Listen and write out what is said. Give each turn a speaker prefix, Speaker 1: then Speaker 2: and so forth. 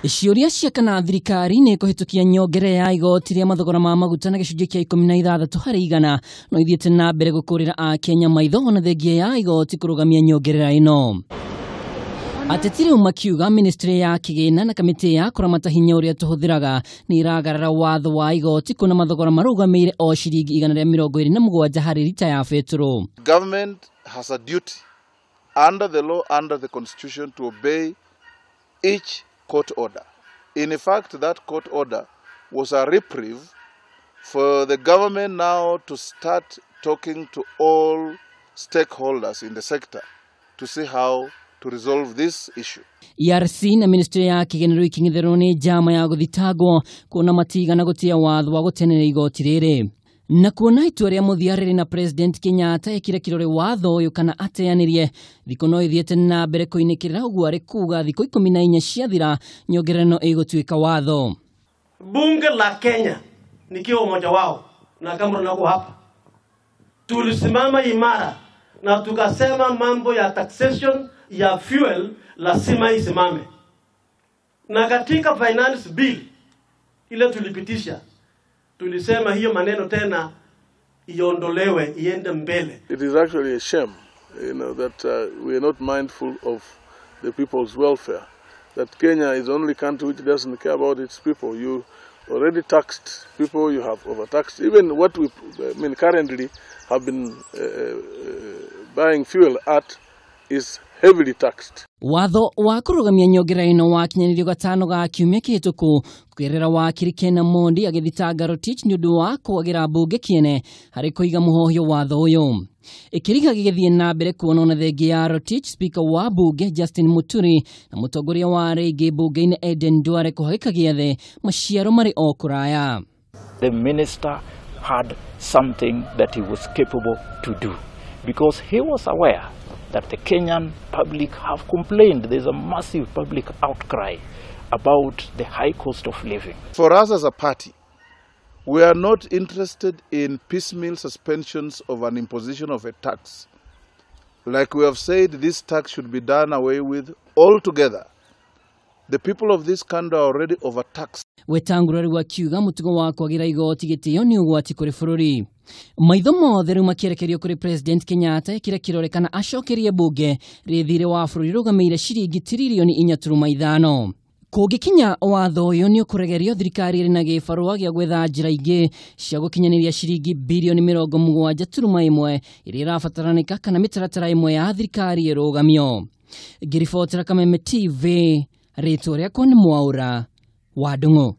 Speaker 1: Ciũria cia kana thirikari nĩ ĩkũhĩtũkia nyongerera ya igoti rĩa mathogora ma maguta na gĩcunjĩ kĩa 16 harĩ igana no ithiĩte na mbere gũkũrĩra Akenya maitho ona thengia ya igoti kũrũgamia nyongerera ĩno. Ateti rĩu makiuga ministry ya kĩgĩna na kamĩtĩ ya kũramata hinya ũrĩa tũhũthĩraga nĩ ĩragarara watho wa igoti kuona mathogora marũgamĩire o ciringi 127 harĩ rita ya betũrũ.
Speaker 2: Government has a duty under the law, under the constitution, to obey each court order. In fact, that court order was a reprieve for the government now to start talking to all stakeholders in the sector to see how to resolve this issue.
Speaker 1: ERC na ministry ya kĩgĩna rĩu ikĩng'etherwo nĩ njama ya gũthitangwo kuona matigana gũtĩa watho wa gũtenera igoti rĩrĩ. Na kuona itua rĩa mũthia rĩrĩ na President Kenyatta ekire kĩrore watho ũyũ kana ateanĩrie, thikũ no ithiĩte na mbere kũinĩkĩrĩra ũguo arĩ kuga thikũ 14 ciathira nyongerera ĩno ĩgũtuĩka watho.
Speaker 3: Bunge la Kenya nikiwa umoja wao na kama tunako hapa, tulisimama imara na tukasema mambo ya taxation ya fuel lazima isimame. Na katika finance bill ile tulipitisha, tulisema hiyo maneno tena iondolewe, iende mbele.
Speaker 4: It is actually a shame, you know, that we are not mindful of the people's welfare. That Kenya is the only country which doesn't care about its people. You already taxed people, you have overtaxed. Even what we, I mean, currently have been buying fuel at is heavily taxed.
Speaker 1: Watho wa kũrũgamia nyongerera ĩno wakinyanĩirio gatano ga kiumia kĩhĩtũku kũgerera wakiri Ken Amondi agĩthitanga Rotich nĩ ũndũ wa kwagĩra mbunge kĩene harĩ kũiga mũhohio watho ũyũ. Ĩkĩriga gĩgĩthiĩ na mbere kuona ona thengia ya Rotich, speaker wa mbunge Justin Muturi na mũtongoria wa rĩngĩ mbunge-inĩ Eden Duale kũhagĩka gĩathe maciaro marĩ o kũraya.
Speaker 5: The minister had something that he was capable to do because he was aware that the Kenyan public have complained. There's a massive public outcry about the high cost of living.
Speaker 2: For us as a party, we are not interested in piecemeal suspensions of an imposition of a tax. Like we have said, this tax should be done away with altogether. The people of this country are already overtaxed.
Speaker 1: Wetangula rĩu akiuga mũtugo wa kwagĩra igoti gĩtĩo nĩ ũgwati kũrĩ bũrũri. Maitho mothe rĩu makĩerekerio kũrĩ President Kenyatta ekĩre kĩrore kana acokerie mbunge rĩ thirĩ wa bũrũri rũgamĩire ciringi tiririoni 4.5. Kũngĩkinya watho ũyũ nĩ ũkũregerio, thirikari ĩrĩ na gĩbarũa gĩa gwetha njĩra ingĩ cia gũkinyanĩria ciringi birioni 70.1 iria ĩrabataranĩka kana mĩtaratara ĩmwe ya thirikari ĩrũgamio. Ngĩribotera Kameme TV, rĩtwa rĩakwa nĩ Mwaũra wa Ndung'u.